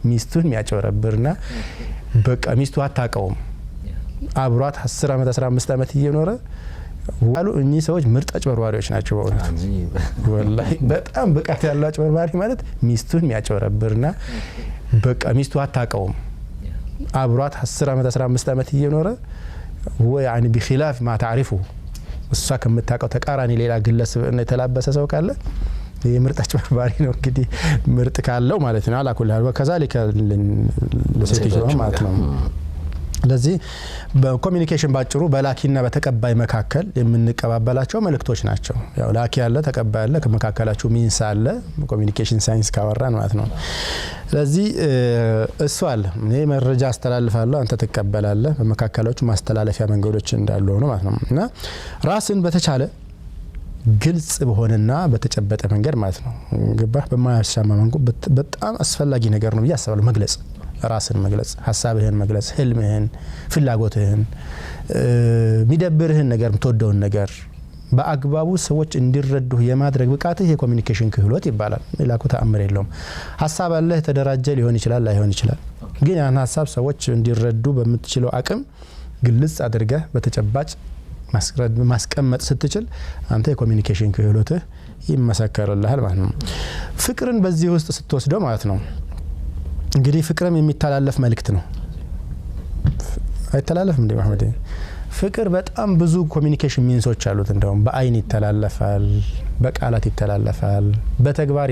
ሚስቱን የሚያጭበረብርና በቃ ሚስቱ አታውቀውም፣ አብሯት 10 ዓመት 15 ዓመት እየኖረ አሉ። እኚህ ሰዎች ምርጥ አጭበርባሪዎች ናቸው። በእውነት ወላሂ በጣም ብቃት ያለው አጭበርባሪ ማለት ሚስቱን የሚያጭበረብርና በቃ ሚስቱ አታውቀውም፣ አብሯት 10 ዓመት 15 ዓመት እየኖረ ወይ يعني بخلاف ما تعرفه እሷ ከምታውቀው ተቃራኒ ሌላ ግለሰብ የተላበሰ ሰው ካለ ይህ ምርጥ አጭበርባሪ ነው። እንግዲህ ምርጥ ካለው ማለት ነው። على كل حال وكذلك ለሴትዮዋ ማለት ነው። ለዚህ በ communication ባጭሩ በላኪና በተቀባይ መካከል የምንቀባበላቸው መልእክቶች ናቸው። ያው ላኪ አለ፣ ተቀባይ አለ፣ ከመካከላቸው means አለ። Communication science ካወራን ማለት ነው። ስለዚህ እሱ አለ። እኔ መረጃ አስተላልፋለሁ፣ አንተ ትቀበላለህ። በመካከላችሁ ማስተላለፊያ መንገዶች እንዳሉ ሆኖ ማለት ነው። እና ራስን በተቻለ ግልጽ በሆነና በተጨበጠ መንገድ ማለት ነው፣ ገባህ? በማያሻማ መንገድ በጣም አስፈላጊ ነገር ነው ብዬ አስባለሁ። መግለጽ፣ ራስን መግለጽ፣ ሀሳብህን መግለጽ፣ ህልምህን፣ ፍላጎትህን፣ የሚደብርህን ነገር፣ የምትወደውን ነገር በአግባቡ ሰዎች እንዲረዱህ የማድረግ ብቃትህ የ communication ክህሎት ይባላል። ሌላ እኮ ተአምር የለውም። ሀሳብ አለህ፣ የተደራጀ ሊሆን ይችላል፣ ላይሆን ይችላል። ግን ያን ሀሳብ ሰዎች እንዲረዱ በምትችለው አቅም ግልጽ አድርገህ በተጨባጭ ማስቀመጥ ስትችል አንተ የ communication ክህሎትህ ይመሰከርልሃል ማለት ነው። ፍቅርን በዚህ ውስጥ ስትወስደው ማለት ነው፣ እንግዲህ ፍቅርም የሚተላለፍ መልእክት ነው። አይተላለፍም እንዴ መሐመድ? ፍቅር በጣም ብዙ communication means ኦች አሉት። እንደውም በአይን ይተላለፋል፣ በቃላት ይተላለፋል፣ በተግባር።